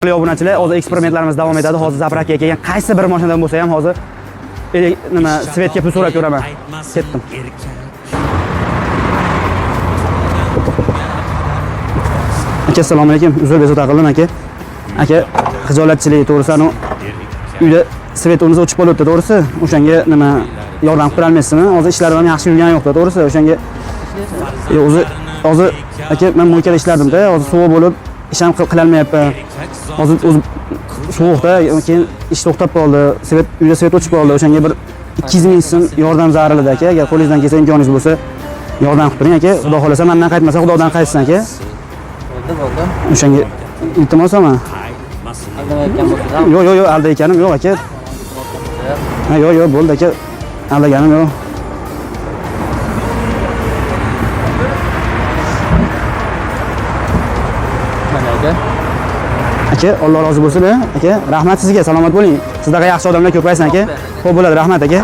Obunachilar, hozir eksperimentlarimiz davom etadi. Hozir заправка ga kelgan qaysi bir mashinadan bo'lsa ham hozir nima свет ga pul so'rab ko'raman. Ketdim. Aka, assalomu alaykum. Uzr bezovta qildim aka. Aka, xijolatchilik to'g'risi, anu uyda свет o'zi o'chib qolyapti, to'g'risi. O'shanga nima yordam qilib turolmaysizmi? Hozir ishlarim ham yaxshi yurgani yo'qda, to'g'risi. O'shanga o'zi hozir aka men мойка da ishlardim-da, hozir sovuq bo'lib ish ham qilolmayapman. Hozir o'zi sovuqda, keyin ish to'xtab qoldi. Свет uyda свет o'chib qoldi. O'shanga bir 200 ming so'm yordam zarur edi aka. Agar qo'lingizdan kelsa, imkoningiz bo'lsa, yordam qilib turing aka. Xudo xohlasa mendan qaytmasa, Xudodan qaytsin aka. Bo'ldi, bo'ldi. O'shanga iltimos ama. Aldamayotgan bo'lsangiz ham Yo'q, yo'q, yo'q, aldayotganim yo'q aka. Ha, yo'q, yo'q, bo'ldi aka. Aldaganim yo'q. Mana aka. Aka, Alloh rozi bo'lsin, aka. Rahmat sizga, salomat bo'ling. Sizdaqa yaxshi odamlar ko'paysin aka. Xo'p bo'ladi, rahmat aka.